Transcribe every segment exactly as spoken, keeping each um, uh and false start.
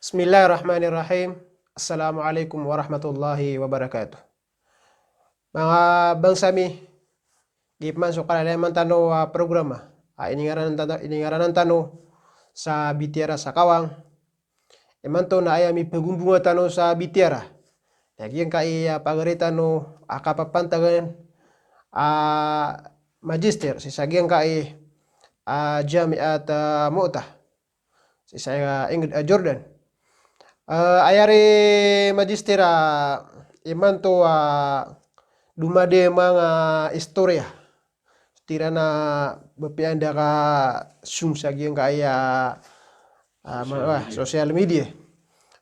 Bismillahirrahmanirrahim. Assalamu alaikum warahmatullahi wabarakatuh. Manga bangsa mi, giya pman so kalalayaman tano a programa a iningaranan tano, iningaranan tano sa B T R a Sakawang. Imanto na aya mipagombonga tano sa B T R a, na giyangkai a pagari tano a kapapantagan a magister sii sa giyangkai a Jamiat a Mu'tah sii sa Eng-, a Jordan. Eh, aya ari magister a imanto a domadamang a istoriya. Tig iran a bapiyaan da ka song sa giyangkai a, ah, social media.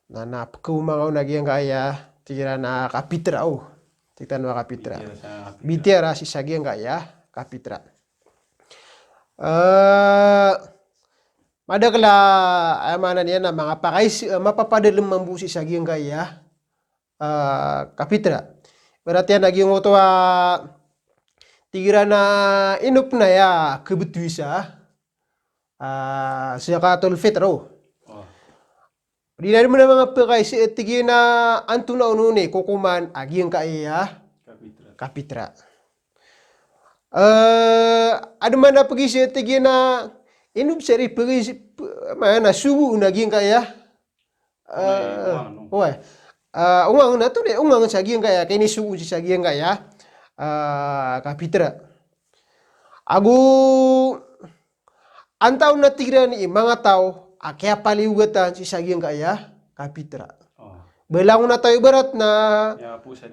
Na, na pekaoma nga on a giyangkai a tig iran a kapitra o. Tig tano a kapitra. B T R a sii sa giyangkai a kapitra. Eh, Madakel a, aya maana niyan na manga pakaisa, eh, mapapadalem mambo sii sa giyangkai a, eh, kapitra. Ibarat iyan a giyangkoto a tig iran a ino pen aya kebetowi sa, ah, zakatul fitr o. Di na di mena manga pakaisa, eh, tig iyan a antonaa on i kokoman a giyangkai a kapitra. Eh, anda man a pegisa tig iyan a ino bes ari pegisa, pe-, maana sogo on a giyangkai a, eh, oway. Eh, ongang na to di, ongang sa giyangkai a, kinisogo sii sa giyangkai a, eh, kapitra. Ago antaa on a tig iran i manga taw a kiyapaliwgatan sii sa giyangkai a kapitra. Balangon a taw ibarat na,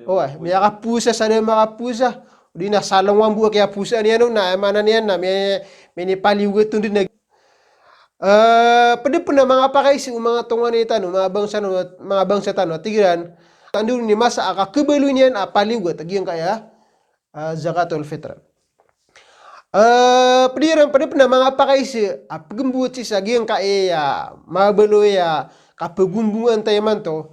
oway, miyakaposa sa da makapowasa. O di na salongan bo a kiyaposa niyan on na, aya maana niyan na mi-, minipaliwgat on den a. Eh, ped pen a manga pakaisa o manga tonganay tano, manga bangsa no, manga bangsa tano, tig iran, anda on i masa a kakebaloy niyan a paliwgat a giyangkai a, ah, zakatul fitr. Eh, ped iran, ped pen a manga pakaisa a pegembowat sii sa giyangkai a mabaloy a kapegombongan ta imanto.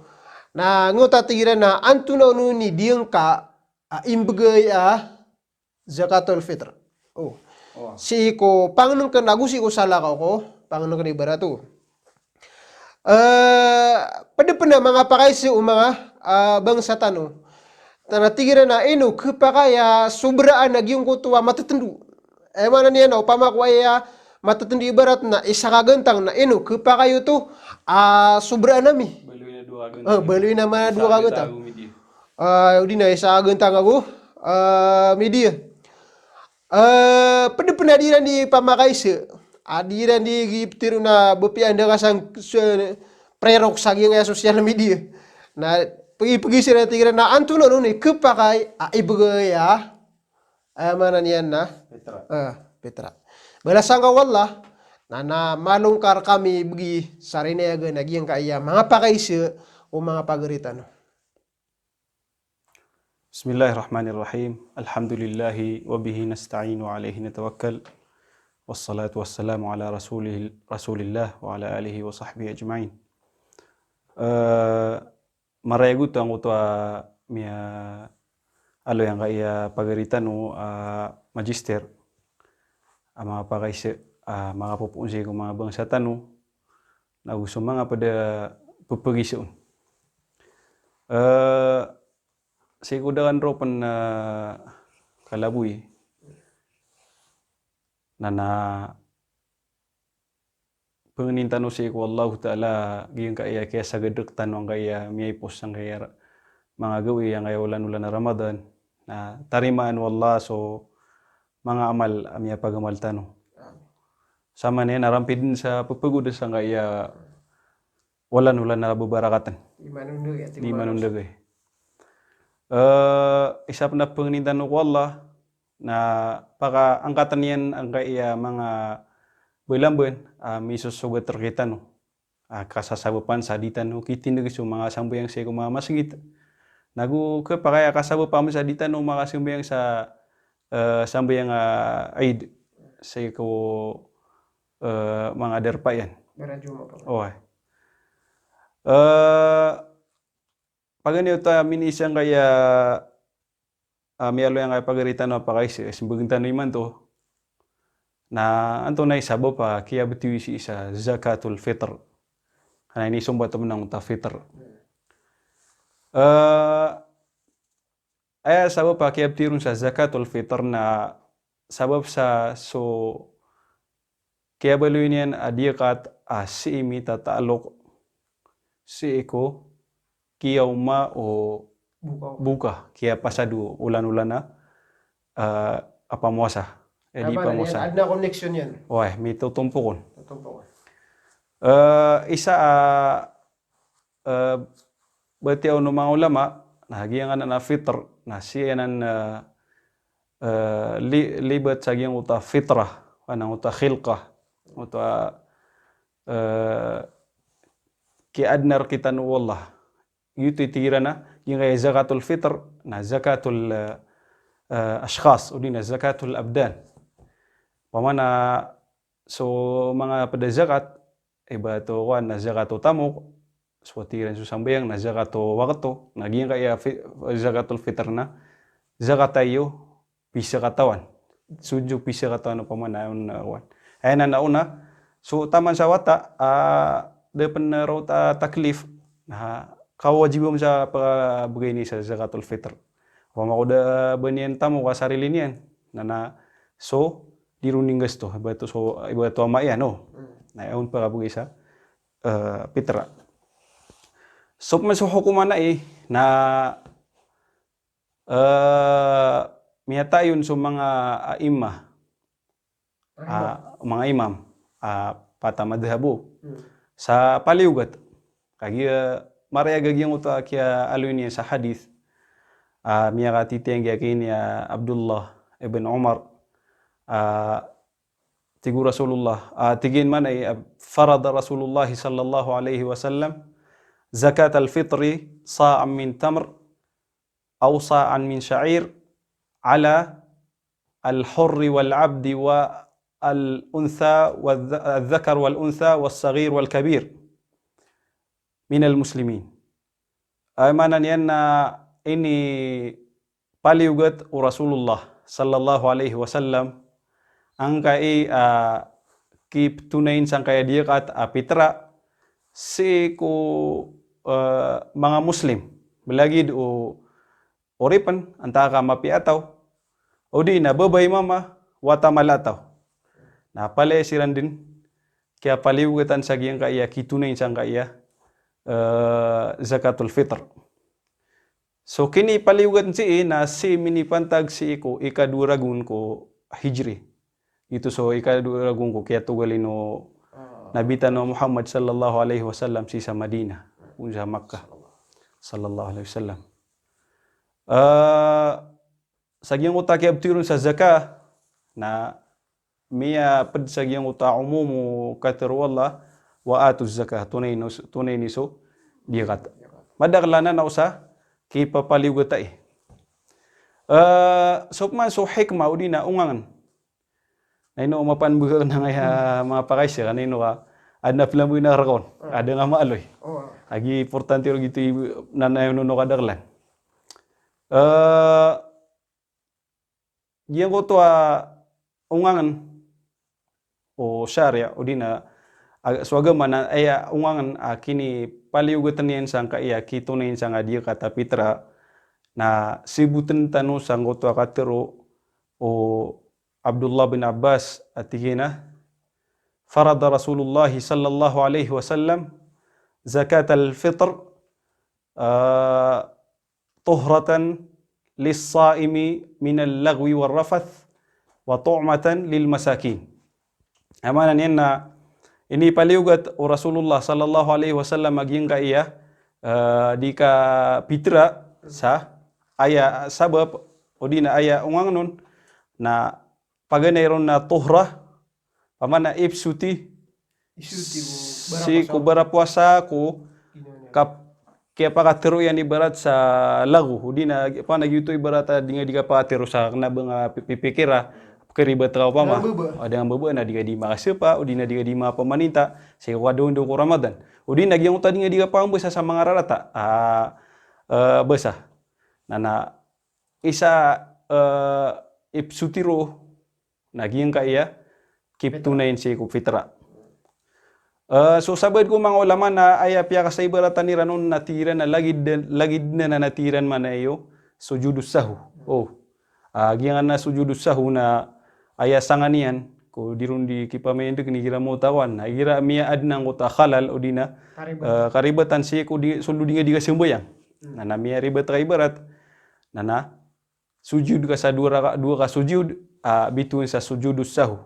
Na giyoto a tig iran a antonaa on i diyangka a imbegay a zakatul fitr. O. Sii ko pangenengken ago sii ko salakaw ko pangenengken ibarat o. Eh, ped pen a manga pakaisa o manga, ah, bangsa tano. Na tig iran a ino kepakay a sobraan a giyangkoto a matetendo. Aya maana niyan na opama ko aya matetendo ibarat na isa ka gantang na ino kepakay oto a sobraan ami. Baloy na dowa ka gantang. Eh, baloy na mana dowa ka gantang. Ah, o di na isa ka gantang ago, ah, midiya. Eh, ped pen a di iran di pamakaisa, a di iran di giptiro na bapiyaan da ka sang, se-, prerok sa giyangkai a social media. Na pegi-, pegisa iran, tig iran na antonaa on i kepakay a ibegay a, aya maana niyan na, eh, pitra. Balasan ka o Allah, na, na malongkar kami begi sa rinayagan a giyangkai a manga pakaisa o manga pagari tano. Bismillahirrahmanirrahim. Alhamdulillahi wa bihi nasta'in wa alayhi natawakkal. Wassalatu wassalamu ala rasulih-, rasulillah wa ala alihi wa sahbihi ajma'in. Eh, marayag oto angkoto a miyaaloy angkaya pagari tano a magister a manga pakaisa a manga popoon sii ko manga bangsa tano, na go so manga ped a pepegisa on. Eh, sii ko dakan ro pen, eh, kalaboy. Na, na pengnin tano sii ko Allahu Ta'ala giyangkaya kiyasagad rektano angkaya miyaipos angkaya manga gawii angkaya olan-olan a Ramadan. Na tarimaan o Allah so manga amal a miyapagamal tano. Samanaya na rampi den sa pepegodes angkaya olan-olan a bebarakatan. Di manondeg, ya, di manondeg. Eh, isa pen a pengnin tano ko Allah, na pakaangkatan iyan angkaya manga belamben a misosogat rekitano a kasasabapan sa di tano kitindeg so manga sambayang sii ko manga masgit. Na go kepakay a kasabapan sa di tano makasambayang sa, eh, sambayang a Eid sii ko, eh, manga darpa iyan. Oway. Eh, paganay oto a miniisa angkaya a miyaaloy angkaya pagari tano a pakaisa, sembag tano imanto. Na antonaa i sabap a kiyabetowi sii sa zakatul fitr. Ka na inisombat o manga oto a fitr. Eh, aya sabap a kiyabtiron sa zakatul fitr na sabap sa so kiyabaloy niyan a diyakat a sii mitataalok sii ko kiyaoma o buka. Buka, kiyapasad o olan-olan a, eh, a pamowasa. Eh, di pamowasa. Adn a connection iyan. Oway, mitotompok on. Totompok on. Eh, isa a, eh, batiya o manga ulama, na giyangkanan a fitr, na sii anan, eh, eh, li-, libat sa giyangkoto a fitrah, anan oto a khilqah, oto a, eh, kiyaadnar kita o Allah. Giyoto i tig iran a, giyangkaya zakatul fitr, na zakatul, eh, eh, ashkhas, odi na zakatul abdan. Pamana so manga pd a zakat, ibarat o kowan na zakat o tamok, so tig iran so sambayang na zakat o wakto, na giyangkaya fi-, zakatul fitr na zakat a iyo pizakatawan. Sodn so pizakatawan o pamana on, ah, kowan. Aya nan a ona, so taman sa wata, ah, da pn roo ta-, taklif, na kawajib on sa pkabgay ini sa zakatul fitr. Opama ko da ba niyan tamok a sarili niyan, na, na so di ron inggasto, ibarat o so, ibarat o ama iyan, no? Hmm. Na aya on pkabgay sa, eh, fitra. So pman so hokoman ai, na, eh, miyatayon so manga aimah. Ah, manga imam, ah, pat a madhhab o. Hmm. Sa paliyogat. Kagiya marayag a giyangkoto a kiyaaloy niyan sa hadith. Ah, miyakatitiyanggi a kini, ah, Abdullah ibn Umar. Ah, tig o Rasulullah, ah, tig iyan man ai, ah, farada Rasulullah sallallahu alaihi wasallam zakat al-fitri sa'an min tamr aw sa'an min sha'ir ala al-hurri wal-abdi wal-untha wadh-, wadh-dhakar wal-untha was-saghir wal-kabir minal muslimin. Aya maana niyan na inipaliyogat o Rasulullah sallallahu alaihi wasallam angkai, ah, kiptonayin sangkai a diyakat a pitra sii ko, eh, manga Muslim, malagid o oripn, antaa ka mapiya a taw, odi na babay, mama, wata, mala a taw. Na palaya siran dn kiyapaliyogatan sa giyangkaya kitonayin sangkaya, eh, zakatul fitr. So kinipaliyogatan sii na sii minipantag sii ko ikadowa ragon ko hijri. Ito so ikadowa ragon ko kiyatogalin o Nabi tano a Muhammad sallallahu alaihi wasallam sii sa Madinah, on sa Makkah. Sallallahu alaihi wasallam. Eh, sa giyangkoto a kiyabtowi ron sa zakah, na miyapd sa giyangkoto a umum o katharo o Allah, "Wa atuz zakah," tonay niyo so, tonay niyo so diyakat. Madakl anan a osa kipapaliyogatai. Eh, so pman so hikmah odi na ongangn. Na ino mapanbgay na ngaya mapakaisa, ka na ino ka adn a plambgay na rkon. Adn a maaloy. Agi importante ron giyoto i, na, na ino kadaklan. Eh, giyangkoto a ongangn o shariah, odi na, a, so agama na aya ongangn a kinipaliyogatan iyan sangkaya kitonayin sangkaya diyakat a pitra, na sibotn tano sangkoto a katharo o Abdullah bin Abbas a tig iyan a, "Farada Rasulullah sallallahu alaihi wasallam zakatal fitr, ah, tuhratan lis-saimi minal laghwi war rafath wa tu'matan lil masakin." Aya maana niyan na inipaliyogat o Rasulullah sallallahu alaihi wasallam a giyangkaya, eh, di kapitra sa aya sabap odi na aya ongangn on na paganay ron na tuhrah, pamana ipsoti sii ko barapowasa ko kap-, kiyapakatharo iyan ibarat sa laghw, odi na pamana giyoto ibarat a di nga di kapakatharo sa kna ba nga pi-, pipikir a, pkaribat ka opama. Ada nga mbaba na di ka di makasapa, odi na di ka di mapamaninta sii ko kadaondaw ko Ramadan. Odi na giyangkoto a di nga di kapakambasa sa manga rarata a, eh, basa. Na, na isa, eh, ipsoti ron na giyangkaya kiptonayin sii ko pitra. Eh, so sabaad ko manga ulama na aya piyakasaibaratan iran on na tig iran na lagid, lagid na, na tig iran man iyo sujudus sahw. O. Ah, giyangkanan a sujudus sahw na aya sanga niyan ko di ron di kipamaindeg ni gira motawan. Na gira miyaadn angkoto a khalal odi na, eh, karibatan sii ko di, so di nga di kasambayang. Na, na miyaribat ka ibarat. Na, na sujud ka sa dowa raka, dowa ka sujud, ah, bitowan sa sujudus sahw.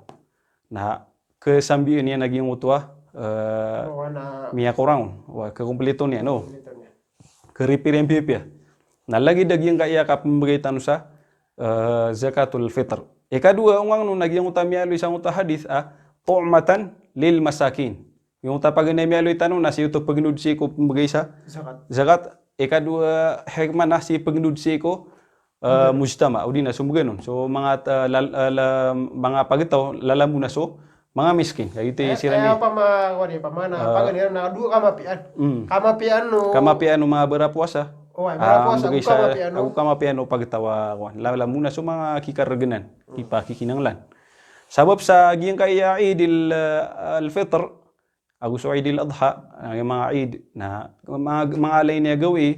Na kasambian iyan a giyangkoto a, eh, miyakorang on. Wa, kakomplito niyan, o. Karipir iyan piyapiya. Na lagid a giyangkaya kapmbgay tano sa, eh, zakatul fitr. Ikadowa, ongangno na giyangkoto a miyaaloy sangkoto a hadith a, tu'matan lil masakin. Giyangkoto a paganay a miyaaloy tano na sii oto pgnod sii ko pmbgay sa zakat. Ikadowa hikmah na sii pgnod sii ko, eh, mujtama, odi na so mbgan on. So manga, eh, lal-, eh, la-, manga pagtaw, lalambo na so manga miskin. Kagiya siran i pama-, wani, pama na, eh, paganay na dowa kamapiyaan. Mm. Kamapiyaan o. Kamapiyaan o manga barapowasa. O, ay, ah, barapowasa, mbgay ago sa, kamapiyaan o. Ago kamapiyaan o pagtaw a, kuwan. Lalambo na so manga kikargnan. Mm. Kipakikinanglan. Sabap sa giyangkaya Eidil, eh, al-Fitr, ago so Eidil Adha, ah, manga Eid, na manga, manga alay niyan a gawii,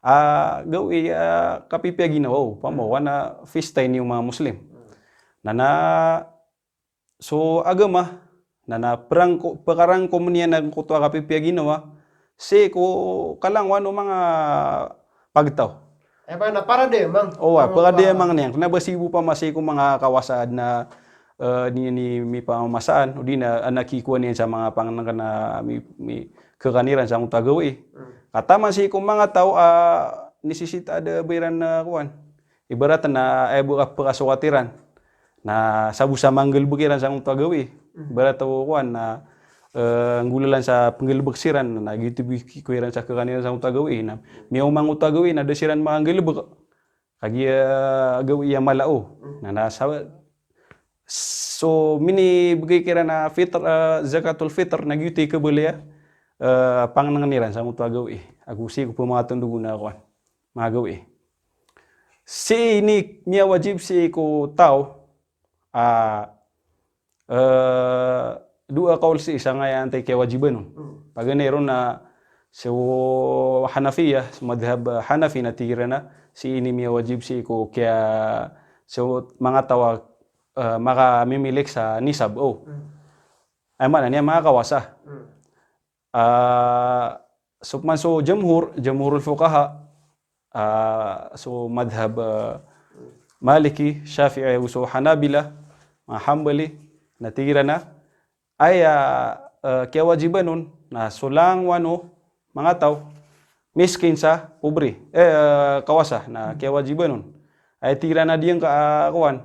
ah, gawii, ah, kapipiya ginawa, o, pama, wana fista ini o manga Muslim. Na, na, so agama, na, na prangko-, pkarangkom iyan angkoto a kapipiya ginawa sii ko kalangowan o manga pagtaw. Eh, pagana, parademang. O, wa, parademang niyan. Kna ba sii bo pama sii ko manga kawasa adn a, eh, di niyan mipamamasaan, odi na, adn a kikowa niyan sa manga pangnngkn a mi-, mi-, khakan iran sangkoto a gawii. Hmm. Ka taman sii ko manga taw a nisisita a da ba iran, eh, kowan. Ibarat na, eh, bo ka pkasokat iran. Na sabo sa manggalbk iran sangkoto a gawii. Hmm. Ibarat o kowan na, eh, nggolalan sa pnggalbk siran, na giyoto bo i kikowa iran sa khakan iran sangkoto a gawii. Na miyaoma angkoto a gawii na da siran makanggalbk. Kagiya gawii a mala o. Hmm. Na, na sa, so minibgay kiran a fitr, eh, zakatul fitr, na giyoto i kabaloy a, eh, pangnngkn iran sangkoto a gawii. Ago sii ko pmangatondog on a kowan, manga gawii. Sii ini miyawajib sii ko taw, ah, eh, dowa kawl sii sangkaya antaa i kiyawajiban on. Hmm. Paganay ron na so Hanafiya, so madhab, eh, Hanafi na tig iran a sii ini miyawajib sii ko kiya, so manga taw a, eh, makamimilik sa nisab, o. Hmm. Aya maana niyan manga kawasa. Hmm. Ah, so pman so jamhur, jamhurul fuqaha, ah, so madhab, ah, Maliki, Shafi'i, ago so Hanabila, manga Hanbali, na tig iran a aya, ah, kiyawajiban on na so langowan o manga taw miskin sa pobre, eh, ah, kawasa, na kiyawajiban on. Aya tig iran a diyangka, ah, kowan,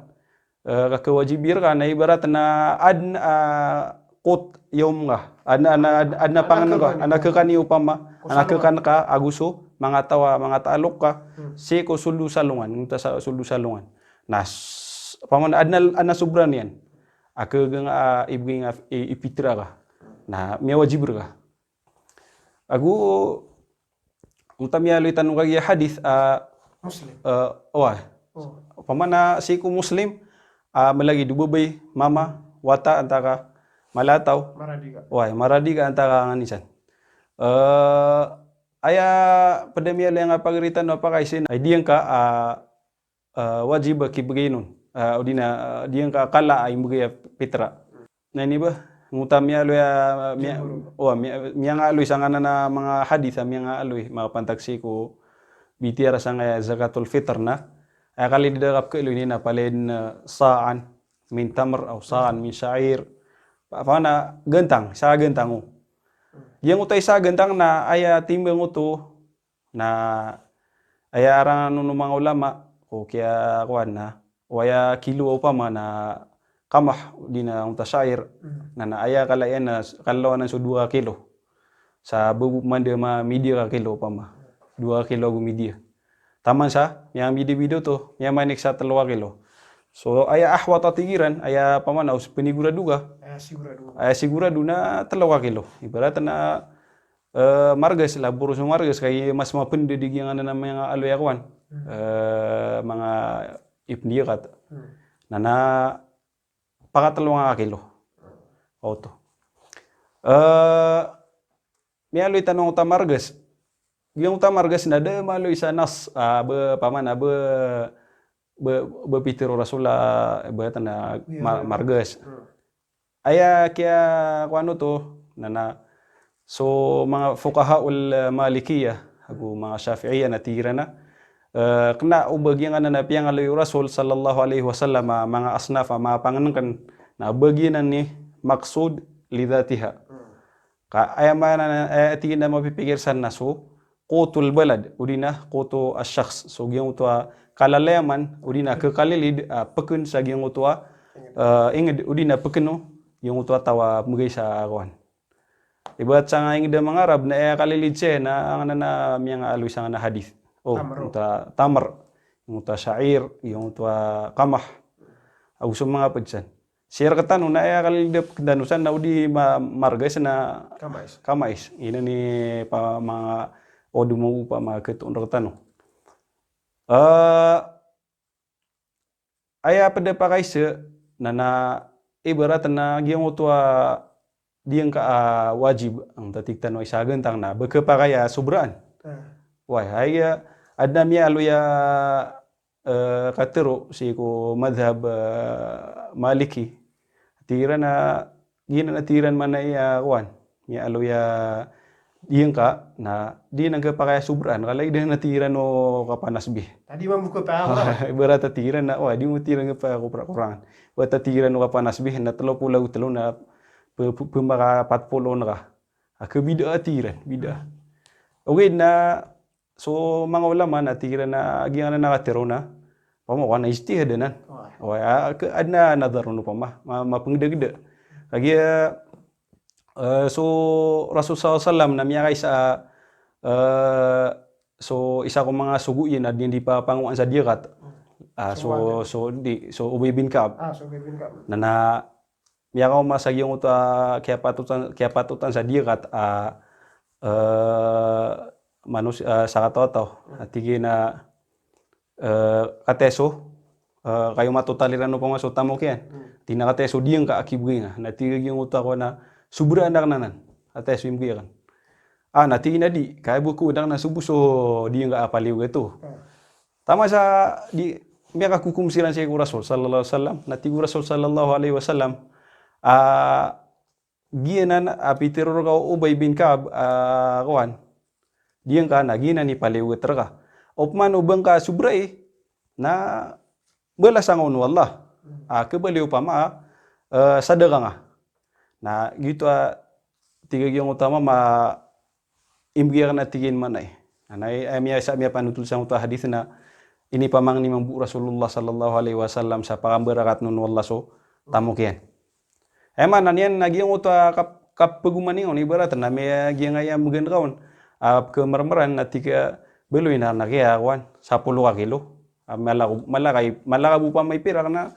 eh, ka khawajibi rka na ibarat na adn a, ah, qut yawm ka. Adn a, adn a, adn a, adn a pangnngkn ka, adn a khakan iyo opama, adn a khakan ka ago so manga taw a, manga taalok ka, hmm, sii ko sold o salongan, ngota sa sold o salongan. Na s-, opama na adn a, adn a sobra niyan. A khagan, ah, ibgay nga, i-, ipitra ka. Na miyawajib rka. Ago, ngota miyaaloy tano kagiya hadith, ah, Muslim. Eh, wa. Oh. Opama na sii ko Muslim, ah, mlagid o babay, mama, wata, antaa ka mala a taw. Maradi ka. Wa, maradi ka antaa ka nganin san. Eh, aya pd a miyaaloy a pagari tano a pakaiza, ay diyangka, ah, eh, wajib a kibgay on. Eh, odi na, eh, diyangka kala a imbgay a pitra. Na ini ba, ngota miyaaloy a, miya-, jamhur. O, miya-, miyangaaloy sangkanan a manga hadith a miyangaaloy, makapantag sii ko bitiyara sangkaya zakatul fitr na, aya kalid a kapkhaaloy niyan na palaya dn, eh, sa'an min tamr aw sa'an min sha'ir. Pa-, opama na gantang, isa a gantang o. Giyangkoto a isa a gantang na aya timbang oto, na aya arangan on o manga ulama, o kiya kowan na, o aya kilo opama na qamah, odi na ngota sha'ir, hmm, na, na aya kala iyan na s-, kalaw anan so dowa ka kilo. Sa bo, bo man da ma-, midiya ka kilo opama. Dowa ka kilo ago midiya. Taman sa, miyamidibida oto, miyamanik sa tlo ka kilo. So, aya ahwat a tig iran, aya opama na os-, pnigurado ka. Aya sigurado. Aya sigurado na tlo ka kilo. Ibarat na eh, margas, labor so margas, kagiya mas mapnd di giyanan a manga aloy a kowan. Hmm. Eh, manga ipndiyakat. Hmm. Na, na pakatlo nga ka kilo. Oto. Eh, miyaaloy tano angkoto a margas. Giyangkoto a margas na da maaloy sa nas, ah, ba, pamana ba, ba, ba pitharo o Rasul a, ba tana ma-, margas. Aya kiya kowan oto, na, na, so manga fuqahaul Malikiyah, ago manga Shafi'iyah na tig iran a, eh, kena o ba giyangkanan a piyangaloy o Rasul sallallahu alaihi wasallam a manga asnaf a manga pangenengken, na ba giyanan i maqsud li dhatiha. Ka aya maana, aya tig iyan a mapipikir san na so qutul balad, odi na qutu ash-shakhs. So giyangkoto a kalalayaman, odi na kekalilid, ah, peken sa giyangkoto a, eh, inged, odi na peken o giyangkoto a taw a pembegay sa kowan. Ibarat sangkai inged a manga Arab na aya kalilid saya na angkanan a miyangaaloy sangkanan a hadith. O, tamr. Giyangkoto a tamr, giyangkoto a sha'ir, giyangkoto a qamah. Ago so manga ped san. Sii rektano na aya kalilid a peken tano san na odi ma-, margas na kamais. Kamais. Ino ni pa manga odmo o pa manga ketoon rektano. Eh, aya ped a pakaiza na, na ibarat na giyangkoto a diyangka a wajib, angkoto a tig tano a isa a gentang na ba kepakay a sobraan. Ah. Wai, aya, aden a miyaaloy a eh, katharo sii ko madhab, eh, Maliki. Tig iran a, giyanan a tig iran maana iya kowan. Miyaaloy a diyangka, na di nan kepakay a sobraan, ka lagid anan a tig iran o kapanasbih. Tadi mambo kepakay. Ibarat a tig iran na, wa, di mo tig iran kepakay a kopra-, korangan. Ibarat a tig iran o kapanasbih, na telo polo ago telo na pe-, pe-, pemakapat polo na ka. A, kebid'ah a tig iran, bid'ah. Ogaid na so manga ulama na tig iran a giyangkanan a katharo na, opama ko na ijtihad anan. Oway. Oway, a, ke, aden a nadhar on opama, ma-, mapengedageda. Kagiya, eh, so Rasul sallallahu alaihi wasallam na miyakaisa, eh, so isa ko manga sogo iyan a di, di pa pangowaan sa diyakat. Hmm. Ah, so, so, di, so Ubay bin Ka'ab. Ah, so Ubay bin Ka'ab. Na, na, miyakaoma sa giyangkoto a kiyapatotan, kiyapatotan sa diyakat a, eh, manos-, eh, sakataw-taw. Hmm. A tig iyan a, eh, kataya so, eh, kayo matotal iran opama so tamok iyan. Hmm. Tig iyan a kataya so diyangka a kibegay nga. Na tig a giyangkoto a kowan na sobraan aken anan. Kataya so imbegay aken. Ah, na tig iyan a di, kaya bo ko aken anan so bo so diyangka a paliyogat oto. Hmm. Taman sa di, miyakakokom siran sii ko Rasul sallallahu alaihi wasallam. Na tig o Rasul sallallahu alaihi wasallam, ah, giyanan a pitharo reka o Ubay bin Ka'ab, ah, kowan. Diyangka na giyanan i paliyogat reka. Opama o ba ngka sobrai, na balasan ka on o Allah. Ah, kebali opama, eh, sadaka nga. Na giyoto a tig a giyangkoto a mama, imbegay aken a tig iyan maana i. Na, na, eh, miya-, sa miyapanothol sangkoto a hadith na inipamangni mambo o Rasulullah sallallahu alaihi wasallam sa pakambarakat on o Allah so tamok iyan. Aya maana niyan na giyangkoto a kap-, kapegoman iyan on, ibarat na miya-, giyangkaya megan ka on a kemermeran na tig a baloy na, na kiya kowan, sapolo ka kilo. Ah, mala ko, mala ka i, mala ka bo opama i pirak na,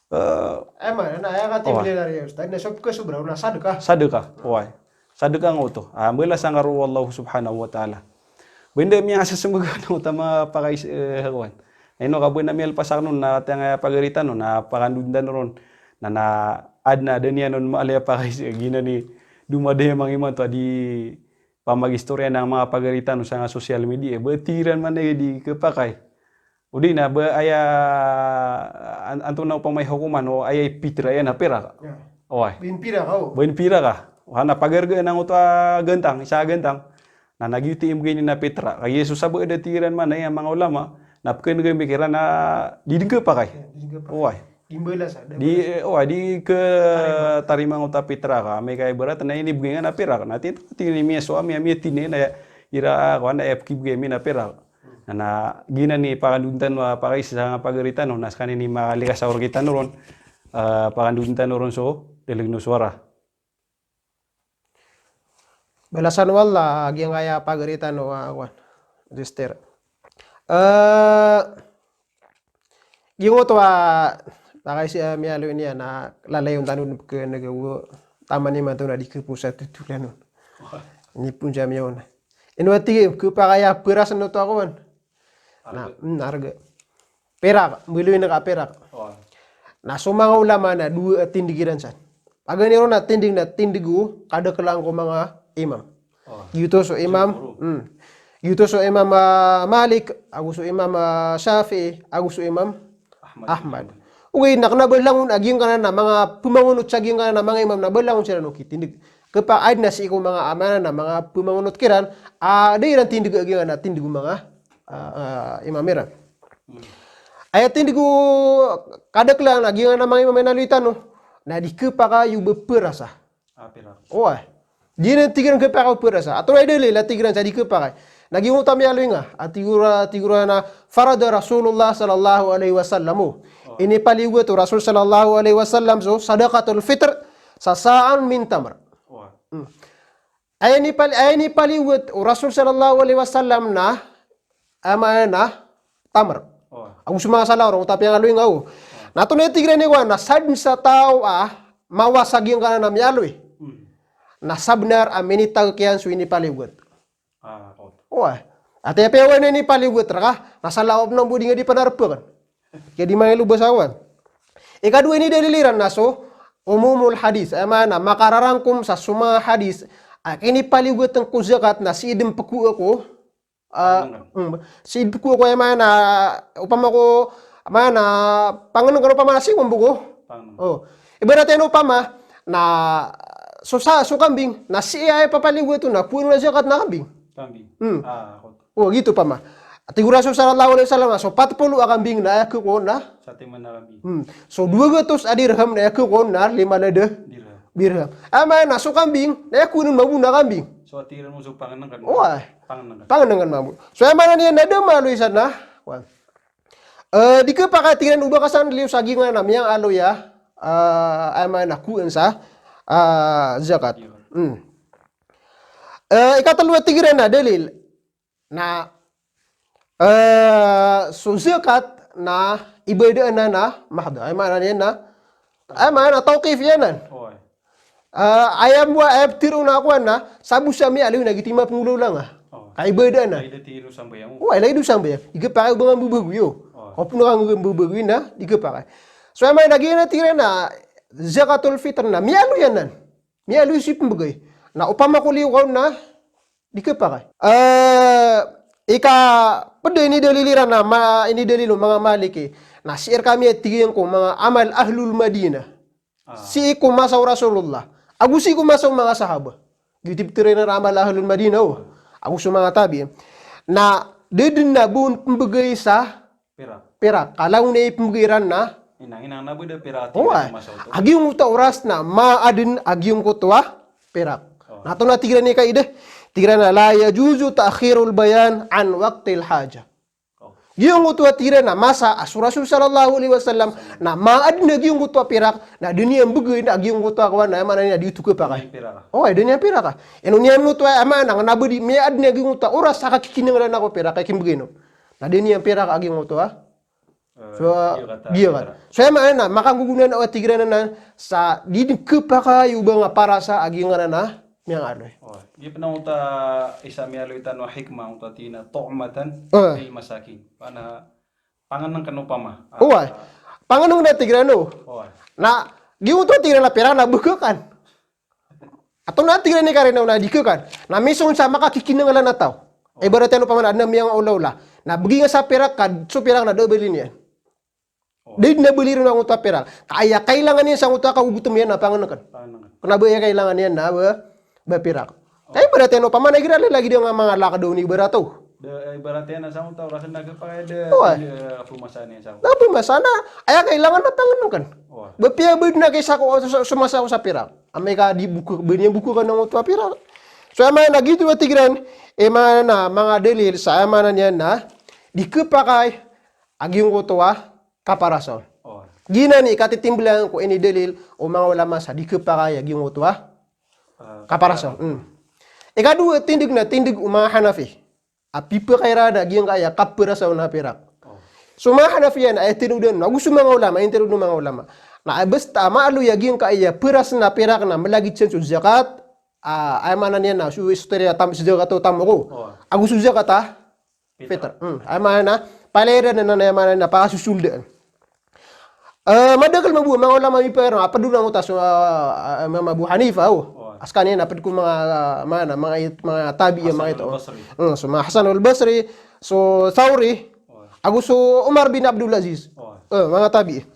eh, aya maana na, aya katharo o Ustadh, na so pekesobra on na sadaka. Sadaka, oway. Sadaka nga oto. Ah, balasan ka roo o Allah subhanahu wa ta'ala. Ba anda miyasesembegan oto a mapakais-, eh, kowan. Ino ka ba na miyalpas aken on na tiyangkaya pagari tano, na pakandod tano ron. Na, na, aden a da niyan on maala a pakais-, eh, giyanan i domadaya manga imanto a di pamagistoriya na manga pagari tano sa manga social media. Ba tig iran maana i di kepakay. O di na ba aya an-, antonaa opama i hokoman o aya i pitra iyan a pirak. Ya. Oway. Ba in pirak ka o. Ba in pirak ka. Wa na pagarga na angkoto a gentang, isa a gentang. Na, na giyoto i imbegay niyan a pitra. Kagiya so sabaad a tig iran maana i a manga ulama, na pekenegambik iran a di den kepakay. Ya, di den kepakay. Oway. Di mbalasan, di, eh, oway, di ketarima angkoto a pitra ka, amay ka ibarat na inibegay nga na pirak. Na tig iyan, tig iyan a miyasowa ami, ami a tig iyan a ira, kowan, na aya pekibegay ami na pirak. Na, na giyanan i pakandod tano a pakais sa manga pagari tano, na sekaniyan i makalikas a orki tano ron, eh, pakandod tano ron so deleng o sowara. Balasan o Allah a giyangkaya pagari tano a, kowan, sister. Eh, giyangkoto a pakais a miyaaloy niyan a lalayon tano den pekenega o taman imanto na di keposa totolan on. Inipon sa miyaona. Ino a tig iyan, kepakay a peras oto a kowan. Na, arga. Hmm, arga. Pirak, mbaloy na ka pirak. Oway. Na so manga ulama na dowa a tindeg iran san. Paganay ron na tindg na tindg o kadakelan ko manga imam. Oh. Giyoto so imam, jumhur. Hmm. Giyoto so Imam, ah, Malik, ago so Imam, ah, Shafi'i, ago so Imam Ahmad. Ahmad. Ogaid na kena ba langon a giyangkanan a manga pemangonot sa giyangkanan a manga imam na ba langon siran o kitindg. Kepakay na sii ko manga amana na manga pemangonot kiran, a da iran tindg a giyangkanan a tindg o manga, ah, ah, imam iran. Hmm. Aya tindg o kadakelan a giyangkanan a manga imam iyan a loy tano, na di kepakay o ba perasa. Ah, pirak. Oway. Di na tig iran kepakay o perasa. Antonaa i dalil a tig iran sa di kepakay? Na giyoto a miyaaloy nga a tig o ra-, tig o ra na farada Rasulullah sallallahu alaihi wasallam. Oh. Inipaliyogat o Rasul sallallahu alaihi wasallam so sadaqatul fitr sa sa'an min tamr. Oh. Hmm. Aya inipali-, aya inipaliyogat o Rasul sallallahu alaihi wasallam na, aya maana na tamr. Oh. Ago so manga salaw ron, tapi ang aloy nga o. Oh. Na antonaa i tig iran i kowan na sadn sa taw a mawas a giyangkanan a miyaaloy. Hmm. Na sabnar a minitag kiyan so inipaliyogat. Ah, oh. Oway. Ati apiya oway na inipaliyogat rka, na salaw a pn bo di nga di panarpakan. Kaya di mangilobas a kowan. Ikadowa ini dalil iran na so umumul hadith. Aya maana, makararangkom sa so manga hadith a kinipaliyogatn ko zakat na sii dn pkowa ko Ah, Pangnengken. Mm. Sii pkowa ko aya maana, opama ko, maana, pangnengken opama na sii ko mbo ko. Pangnengken. Oh. Ibarat iyan opama, na, so sa, so kambing, na sii aya papaliyogat on na kowaan on a zakat na kambing. Kambing. Hmm. Ah, ako. Oh, giyoto opama. Tig o Rasul sallallahu alaihi wasallam, so pat polo a kambing na aya kowaan on na. Satiman a kambing. Hmm. So dowa gatos a dirham na aya kowaan on na lima na da. Dirham. Dirham. Aya maana, so kambing, na aya kowaan on mambo na kambing. So, tig iran mambo so pangnengken. Oway. Pangnengken. Pangnengken mambo. So, aya maana niyan na da maaloy sa na, wan. Eh, di kepakay tig iran o ba ka san liyo sa giyangkanan a miyaaloy a, eh, aya maana kowaan sa, eh, zakat. Zakat. Hmm. Eh, ikatlo a tig iran a dalil. Na, eh, so zakat na ibadah anan a mahd. Aya maana niyan na, aya maana tawqif iyan anan. Oway. Eh, aya mbo, aya ptharoon a kowan na, sabo sa miyaaloy na giyoto i mapnggolawla nga. Oway. Ka ibadah anan. Lagid o sambayang. Oway, lagid o sambayang. Di kepakay o ba nga mbabagoy. Oway. Opama ka nga mbabagoy na, di kepakay. So, aya maana giyanan tig iran na zakatul fitr na miyaaloy anan. Miyaaloy so ipmbgay. Na opama ko liyo ka on na, di kepakay. Eh, ikaped a inidalil iran a ma-, inidalil o manga Maliki. Na sii rkami a tig iyan ko manga amal ahlul Madinah. Ah. Sii ko masa o Rasulullah. Ago sii ko masa o manga sahaba. Giyoto i ptharoon iran a amal ahlul Madinah, oh. Ago so manga tabi'in. Na da dn a ba on pmbgay sa Pirak. Pirak. Ka langon i pmbgay iran na. Inang, inang na ba da pirak. Oway. Tig iran a masa oto. A giyangkoto a oras na maadn a giyangkoto a pirak. Oh. Na antonaa tig iran i kaida? Tig iran a la yajuzu ta'khirul bayan an waqtil hajah. Oh. Giyangkoto a tig iran a masa a so Rasul sallallahu alaihi wasallam na maadn a giyangkoto a pirak na da niyan mbgay na a giyangkoto a kowan na aya maana niyan na di oto kepakay. Di pirak. Oway, da niyan pirak. Ino niyan oto aya maana na ba di miyaadn a giyangkoto a oras a kakikinanglan ko pirak a kimbgay on. Na da niyan pirak a giyangkoto a Eh, so, giya kata, giya kata. So, aya maana, makanggogonaan o tig iran anan sa di dn kepakay o ba nga parasa a giyangkanan a miyangaaloy. Oh, giya pn a oto a isa miyaaloy tano a hikmah, oto a tig iyan a tu'matan, eh, lil masakin. Maana, pangnengken opama. Oway. Ah. Pangnengken a tig iran o. Oway. Na, giyoto a tig iran a pirak na bekakan. Antonaa tig iran i karina on na di khakan. Na misong sa makakikinanglan a taw. Oh. Ibarat iyan opama na adn a miyangaolaola. Na bgi nga sa pirak ka, so pirak na da a bali niyan. Oh. Da dn a bali ron angkoto a pirak. Ka aya kailangan iyan sangkoto a kagogotom iyan na pangnengken. Pangnengken. Kna ba aya kailangan iyan na ba, ba pirak. Oh. Ka ibarat iyan opama na igira lagid a manga lakad on ibarat o. Da, ibarat iyan na sangkoto a oras na kepakay da, oway, da, pemasa niyan sangkoto. Na pemasa na, aya kailangan na pangnengken. Oway. Ba piya ba dn a kaisa ko, so, so masa ko sa pirak. Amay ka di bok, ba niyan bokakan angkoto a pirak. So, aya maana giyoto a tig iran, aya maana, manga dalil sa aya maana niyan na di kepakay a giyangkoto a kaparasa on. Oh. Giyanan i katitimblang ko inidalil o manga ulama sa di kepakay a giyangkoto a, ah, kaparasa on. Hmm. Ikadowa, tindg na tindg o manga Hanafi. A pipakay iran a giyangkaya kaparasa on a pirak. Oh. So manga Hanafiya na aya tindg on, ago so manga ulama, aya tindg o manga ulama. Na basta maaloy a giyangkaya paras na pirak na malagid san so zakat, ah, aya maana niyan na so istorya tam-, zakat o tamok. Oh. Ago so zakat a fitr. Fitr. Hmm. Aya maana, palaya iran anan, aya maana na pakasosoldaan. Eh, madakel mambo a manga ulama a mipakay ron, a ped on angkoto a so, eh, Imam Abu Hanifa, o. Oway. A sekaniyan a ped ko manga, eh, manga, manga it-, manga tabi'i, manga ito. Hasan al-Basri. Hmm, so manga Hasan al-Basri, so Thawri, oway, ago so Umar bin Abdul Aziz. Oway. Eh, manga tabi'i.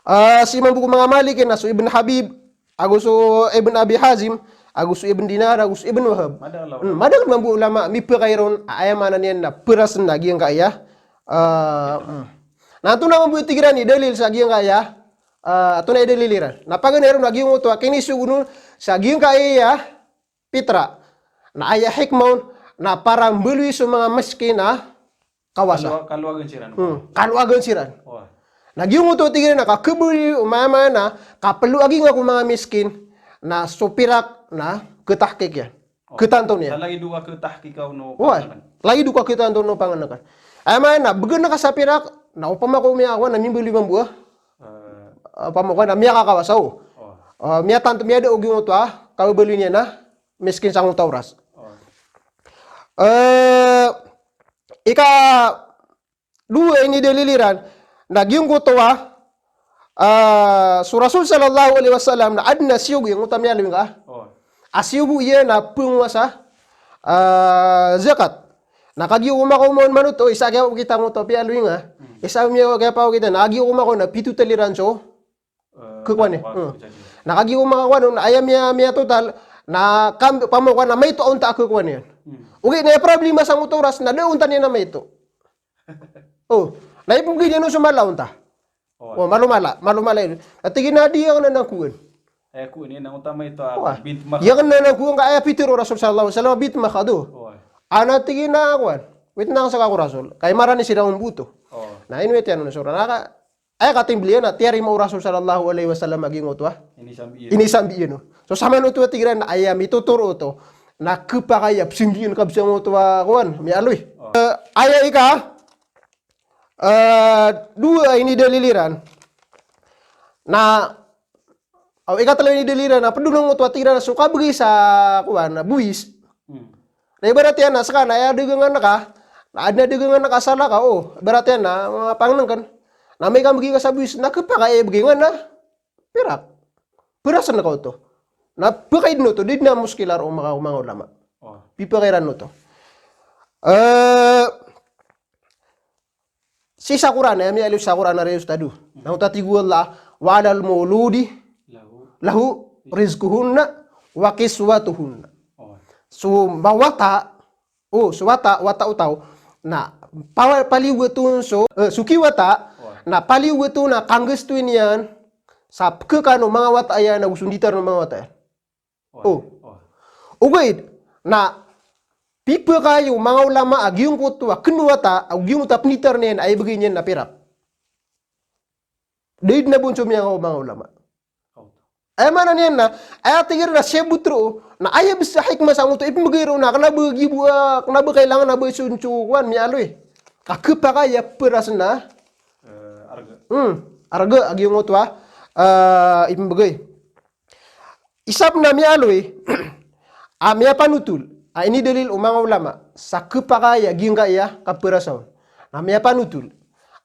Eh, sii mambo ko manga Malik iyan na so Ibn Habib, ago so Ibn Abi Hazim, ago so Ibn Dinar, ago so Ibn Wahab. Madakel a ulama. Hmm, madakel mambo a ulama a mipakay ron, a aya maana niyan na perasen a giyangkaya. Eh, hmm. Na antonaa mambo i tig iran i dalil sa giyangkaya, eh, antonaa i dalil iran? Na paganay ron a giyangkoto a kinisogo on sa giyangkaya pitra. Na aya hikmah on na para mbaloy so manga miskin a kawasa. Kalo-, kaloagen siran. Hmm, kaloagen siran. Oway. Na giyangkoto tig iran na kakhabaloy o mama na kaploagi ngka ko manga miskin na so pirak na ketahkik iyan. Oway. Ketanto niyan. Sa lagid o kaketahkik o no, oway, pangenekan. Lagid o kaketahkik o no pangenekan. Aya maana na begen ka sa pirak na opama ko miyakowa na mimbaloy mambo a, eh, opama ko na miyakakawasa o. Oway. Eh, miyatanto, miyada o giyangkoto a kababaloy niyan na miskin sangkoto a oras. Oway. Eh, ikadowa a inidalil iran na giyangkoto a, ah, so Rasul sallallahu alaihi wasallam na aden a siyogo, giyangkoto a miyaaloy ngka. Oway. A siyogo iyan na pengowasa, ah, zakat. Na kagiya ko makaoma on manoto, isa a kiyapakita ngkoto a piyaaloy ngka. Hmm. Isa a miya-, kiyapakita, na kagiya ko makaoma on na pito taliran so Eh, kekowa niyan. Tama, hmm. Jadi. Na kagiya ko makakowa on, aya miya, miyatotal, na kam-, opama ko na maito a onta a kekowa niyan. Hmm. Ogaid na aya problema sangkoto a oras na da a onta niyan a maito. O, na ipembegay niyan on so mala a onta. Oway. O, malo mala, malo mala iyan. Na tig iyan a di aken anan kowan. Aya kowan iyan na onta maito a, oway, bint makhad. Di aken anan kowan ka aya pitharo o Rasul sallallahu alaihi wasallam bint makhad. Oway. Ana tig iyan a kowan. Wit na seka ko Rasul. Kay marani siran mambo oto. Oway. Na inowit iyan on so Rasul. Na ka, aya katimbel iyan na tiyarima o Rasul sallallahu alaihi wasallam a giyangkoto a inisambi iyan. Inisambi iyan on. So samanoto a tig iran na aya mitotoro oto na kepakay a pesambian ka bes angkoto a kowan, miyaaloy. Oh. Eh, aya ika, eh, dowa a inidalil iran na Aw, ikatlo a inidalil iran na ped on angkoto a tig iran a so kabegay sa kowan, bowis. Hmm. Na ibarat iyan na seka na aya dagangan ka, na aden a dagangan ka sa salakaw, o, ibarat iyan na, ah, pangenengken. Na amay ka mbegay ka sa bowis, na kepakay a ibegay nga na pirak. Perasen ka oto. Na pakaid oto, di den a moskila roo o manga, manga ulama. Oh. Pipakay iran oto. Eh, Sii sa Qur'an, aya miyaaloy sa Qur'an a riyos tado. Na oto a tig o Allah, "Wa 'alal mawludi lahu rizquhunna wa kiswatuhunna." Oh. So mawata, o, so wata, wata o taw, na pa-, paliyogat on so, eh, so kiwata, oh, na paliyogat on a kanggastoin iyan sa pekekano manga wata iyan ago so nditar o manga wata iyan. O. O. Ogaid na pipakay o manga ulama a giyangkoto a keno o wata, a giyangkoto a penditar niyan a ibegay niyan na pirak. Da den a bonso miyanga o manga ulama. O. Aya maana niyan na, aya tig iran na siyabot roo, na aya bes a hikmah sangkoto a ipembegay roo na kena ba gibo a, kena ba kailangan a ba sonso kowan miyaaloy. Ka kepakay a perasen a, eh, arga. Hmm, arga a giyangkoto a, eh, ipembegay. Isa pen a miyaaloy a miyapanotol a inidalil o manga ulama sa kepakay a giyangkaya kaperasaon. Na miyapanotol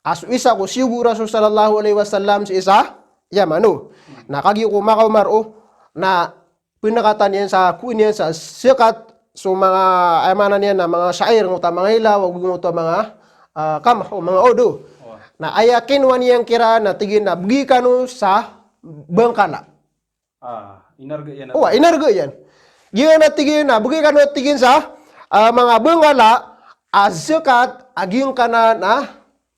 a so isa ko siyogo o Rasul sallallahu alaihi wasallam sii sa Yaman, o. Na kagiya ko makaoma roo, na penekatan iyan sa, kowan iyan sa zakat, so manga, aya maana niyan na manga sha'ir, ngoto a manga ilaw, ago ngoto a manga, ah, qamh, o manga odo. Na aya kinowa niyan kiran na tig iyan na begay kano sa bangkala. Ah, inarga iyan. O, inarga iyan. Giyanan a tig iyan na, begay kano a tig iyan sa, ah, manga bangkala a zakat a giyangkanan a,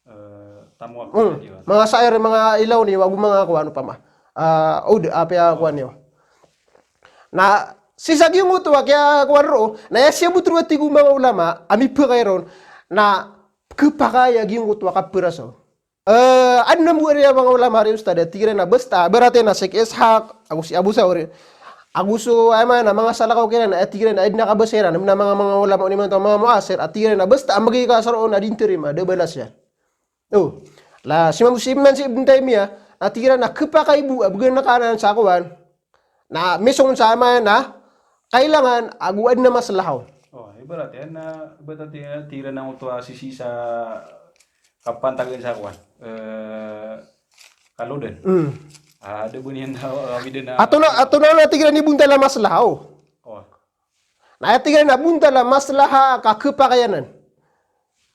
eh, tamoak, hmm, niyo. Manga sha'ir, manga ilaw niyo, ago manga kowan opama. Ah, oud, apiya kowan niyo. Na sii sa giyangkoto a kiyakowan roo, na aya siyabot roo a tig o manga ulama a mipakay ron na kepakay a giyangkoto a kaperasaon. Eh, aden mambo a manga ulama ari, ustad, a tig iran na basta, ibarat iyan na Sheikh Ishaq, ago si Abu Thawr, ago so, aya maana, manga salakaw kiran, a tig iran na aden a kabasa iran, na manga, manga ulama on imanto, manga muasir, a tig iran na basta a mbegay ka sa roo na di ntarima, da balas iyan. O, la, si Imam, si Imam, si Ibn Taymiyyah, a tig iran na kepakay bo a began ka anan sa kowan, na misong sa, aya maana, kailangan ago aden a maslaha on. O, ibarat iyan na, ibarat iyan na, tig iran na oto a sisii sa kapantagan sa kowan. Eh, Kalodan. Hmm. Ah, da bo niyan na, ah, kami dn na. Ato na, ato na, na tig iran i bontal a maslaha, o. O. Na aya tig iran a bontal a maslaha ka khapakay anan.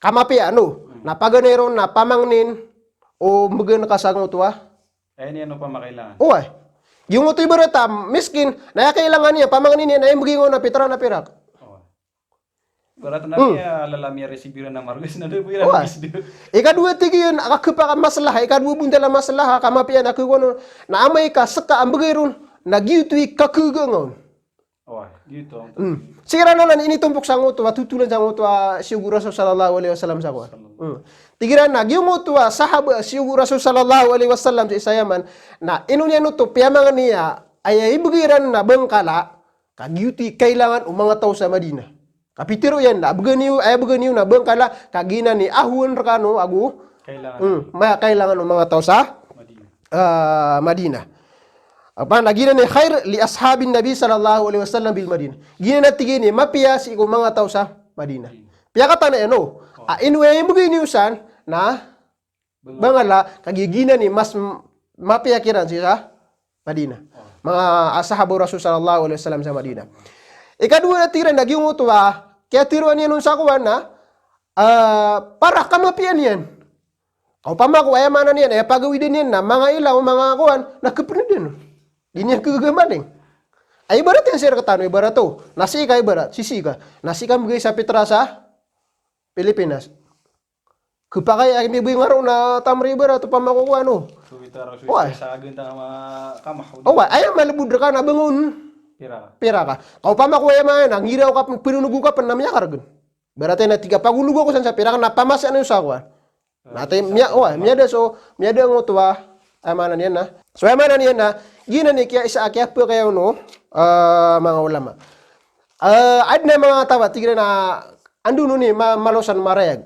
Ka mapiya, no? Hmm. Na paganay ron na pamangnin o mbgan ka sa ngoto a. Aya niyan o pamakailangan. Oway. Giyangkoto ibarat a miskin, na aya kailangan iyan, pamangnin iyan, na aya mbgay ngka on na pitra na pirak. Oway. Ibarat na Hmm. iya, lala miya resibiran na margas na da bo iran Oway. Ikadowa tig iyan, a kakhapakay a maslaha, ikadowa bontal a maslaha, ka mapiya na khagaga on, na amay ka ska a mbgay ron, na giyoto i kakhagaga on. Oway, giyoto. Hmm. Siran anan initompok sa ngoto a totolan sa ngoto a siyogo o Rasul sallallahu alaihi wasallam sa kowan. Hmm. Tig iran a giyangkoto a sahaba a siyogo o Rasul sallallahu alaihi wasallam sii sa Yaman, na ino niyan oto piyamangni a aya ibgay iran na bangkala, ka giyoto i kailangan o manga taw sa Madina. Ka pitharo iyan na, bgan iyo, aya bgan iyo na bangkala, ka giyanan i ahowan rkano ago, Kailangan. Hmm, maya kailangan o manga taw sa Madina. Ah, Madina. Apa, na giyanan i khair li ashabin Nabi sallallahu alaihi wasallam bil Madina. Giyanan a tig iyan i mapiya sii ko manga taw sa Madina. Madina. Piyakatana iyan, o. O. A, ino aya imbgay niyo san, na Bangala. Bangala, ka giya giyanan i mas m-, mapiya kiran sii sa Madina. O. Manga, ah, sahaba o Rasul sallallahu alaihi wasallam sa Madina. Ikadowa na tig iran a giyangkoto a, kiyatharoa niyan on sa kowan na, ah, para ka mapiya niyan. Ka opama ko aya maana niyan, aya pagawidan iyan na manga ilaw, manga kowan, na kapndan on. Di niyan khagaga maling. Ay, ibarat iyan sii rktano, ibarat o. Na sii ka ibarat, sii ka. Na sii ka mbgay sa pitra sa Pilipinas. Khapakay a mibgay ngka ron na tamr ibarat opama ko kowan o. So, ito ra, so, Oway. Sa agan ta ma-, kamah. Oway, aya malbod rka na bngon. Pira. Pira ka. Ka opama ko aya maana, ngiraw ka pn, pnonogn ka pn na miyakargn. Ibarat iyan na tig ka pagolog ako san sa pirak na pamasa niyo sa kowan. Na tig iyan, miya-, oway, miyada so, miyada ngoto a, aya maana niyan na. So, aya maana niyan na, giyanan i kiya isa a kiyapakay on o, ah, manga ulama. Ah, adn a manga taw a tig iran a, ando on i ma-, malo san marayag.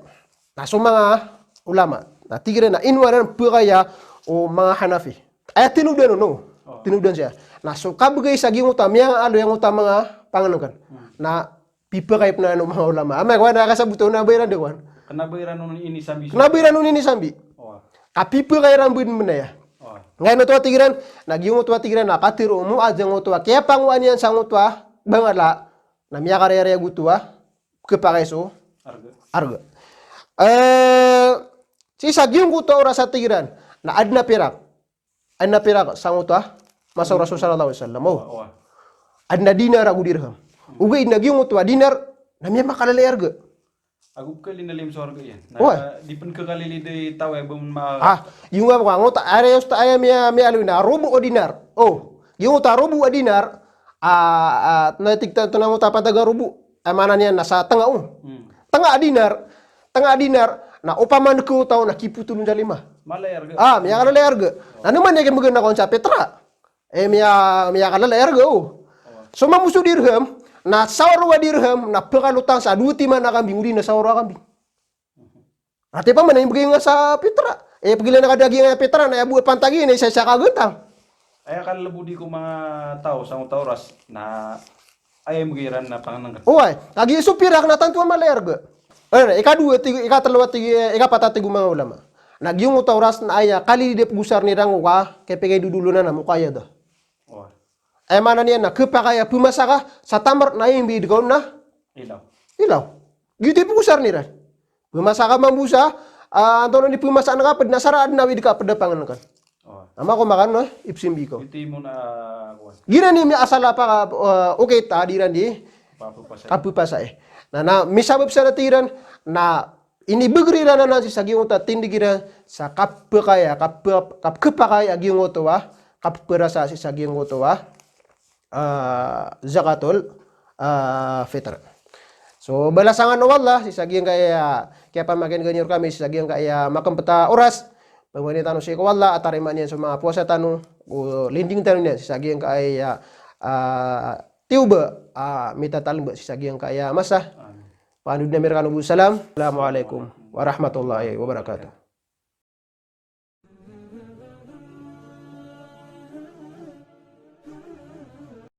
Na so manga ulama. Na tig iran a ino anan pakaya o manga Hanafi. Aya tinodan on o. O. Tinodan siya. Na so kabgay sa giyangkoto a miyangaaloy angkoto a manga pangnngkn. Hmm. Na pipakay pn anan o manga ulama. Amay ko ana kasabot on na ba iran da kowan. Kna ba iran on inisambi. Kna ba iran on inisambi. O. Ka pipakay iran bn mnaya. O. Ngkaino oto a tig iran, na giyangkoto a tig iran, na katharo o Muadh angkoto a kiyapangowaan iyan sa ngoto a bangala, na miyakarayarayag oto a khapakay so Arga. Arga. Eh, sii sa giyangkoto a oras a tig iran, na adn a pirak. Adn a pirak sa ngoto a masa o Rasul sallallahu alaihi wasallam. O. Wa, wa. Adn a dinar ago dirham. Ogaid na giyangkoto a dinar, na miyamakalala i arga. Ago pkhalin a limo so arga iyan. Na Wa. Di pn khakalilid i taw a ba ma- Ah, giyangkoto a ngoto, aya osto aya miya-, miyaaloy na rubu o dinar. O, giyangkoto a rubu a dinar, ah, ah, na tig ta, oto na ngoto a pantag a rubu. Aya maana niyan na sa tnga o. Hmm. Tnga a dinar, tnga a dinar, na opama na ko taw na kipotol on sa lima. Mala i arga. Ah, miyakalala i arga. Na ino man i kimbgan a kon sa pitra. Eh, miya-, miyakalala i arga o. So mambo so dirham, na sawro a dirham, na pkalotan sa dowa timan a kambing, odi na sawro a kambing. Ati pa man, imbgay nga sa pitra. Eh, pgilan ka daging a pitra, na aya bo a pantag iyan, isa-isa ka gantang. Aya kalbodi ko manga taw sa ngoto a oras, na aya imbgay iran na pangnngkn. Oway, kagiya so pirak na tanto a mala i arga. Eh, ikadowa, tig-, ikatlo a tig-, ikapat a tig o manga ulama. Na giyangkoto a oras na aya kalilid a pgosaren iran ko ka, kepegay dodolona na muqayyada. Oway. Aya maana niyan na khapakay a pmasa ka sa tamr na aya imbgay dn ka on na Ilaw. Ilaw. Giyoto i pgosaren iran. Pmasa ka mambo sa, ah, antonaa i pmasaan ka pd na sara adn a awid ka pd a pangnngkn. Oway. Ama ko makan, no, ipsimbi ko. Iti mo na, ah, kuwan. Giyanan i miyaasal a paka, ah, okit a di iran di Kapphasa. Kapphasa, eh. Na, na misabap sa dati iran na inibgr iran anan sii sa giyangkoto a tindg iran sa kapakay a, kap-, kap-, kapakay a giyangkoto a, kapprasa sii sa giyangkoto a, ah, zakatul, ah, fitr. So, balasan kano o Allah sii sa giyangkaya, ah, kiyapamakin'ga niyo rkami sii sa giyangkaya, ah, makmpt a oras. Pamangnin tano sii ko Allah a tarimaan iyan so manga powasa tano, o linding tano niyan sii sa giyangkaya, ah, tiyoba, ah, mitatalmba sii sa giyangkaya masa. Amin. Panood na mirkano bo salam. Assalamu alaikum warahmatullahi wabarakatuh.